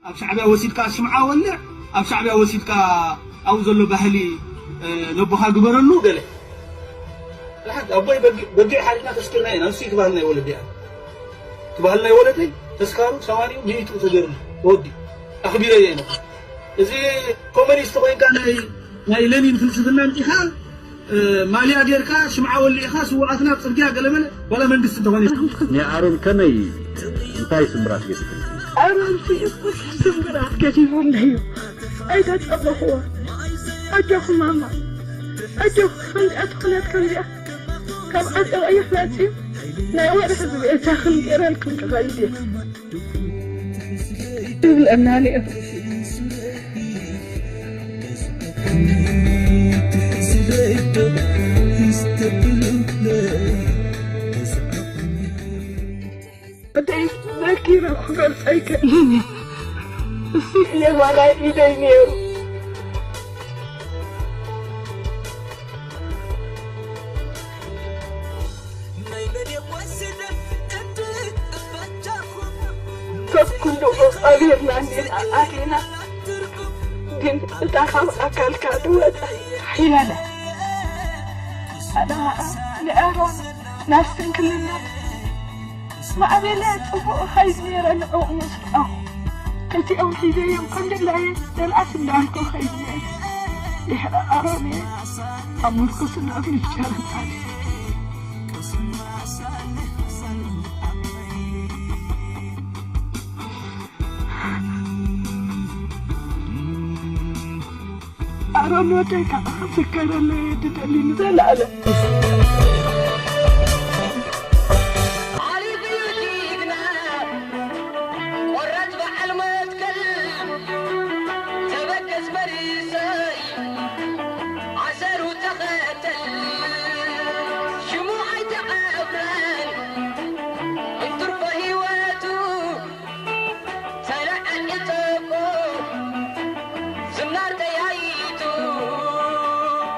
ኣብ ሻዕብያ ወሲድካ ሽምዓ ወልዕ፣ ኣብ ሻዕብያ ወሲድካ ኣብኡ ዘሎ ባህሊ ነቦኻ ግበረሉ ገለ። ኣቦይ በጊዕ ሓሪድና ተስኪርና ኢና። ንሱ ትባህል ናይ ወለዲ እያ። ትባህል ናይ ወለደይ ተስካሩ ሰማንዩ ሚእቱ ተገርሉ ተወዲ ኣኽቢረ እየ ነበር። እዚ ኮሚኒስት ኮይንካ ናይ ናይ ለኒን ፍልስፍና ምፂኻ ማልያ ጌርካ ሽምዓ ወሊዕኻ ስውኣትና ኣብ ፅርግያ ገለመለ ዋላ መንግስቲ እንተኾነ ናይ ኣሮን ከመይ እንታይ ስምራት ገይሩ ኣሮን ስምራት ገዲፉ እንደዩ ኣይተፀበኽዎ ኣጆኹ ማማ ኣጆኹ ከምዚኣ ትኽለት ከምዚኣ ካብ ዓፂ ቀይሕ መፅዩ ናይ ወርሒ ዝበኤታኽን ገይረልክም ክኸይድ እየ ይብለና ነይሩ። ወደይ ዘኪረ ክገልጸ ኣይክእልን እየ። እሱ እየ ማላይ ኢደይ ነይሩ። ካብ ኩሉ ቀቢርና እንዲና ኣቲና ግን እታ ካብ ኣካልካ ዝወፀ ሓያለ ኣነ ንኣሮን ናብ ስንክልና ማዕበለ ፅቡቕ ኸይድ ነይረ ንዕኡ ምስጣኹ ክልቲኦም ሒዘዮም ከምድላየ ደልኣት እንዳልኩ ኸይድ ነይረ ድሕሪ ኣሮን እየ ኣብ ምርኩስ ናብ ምፍጫር ኣሮን ወደይ ከዓ ክዝከረለይ ድደሊ ንዘለኣለም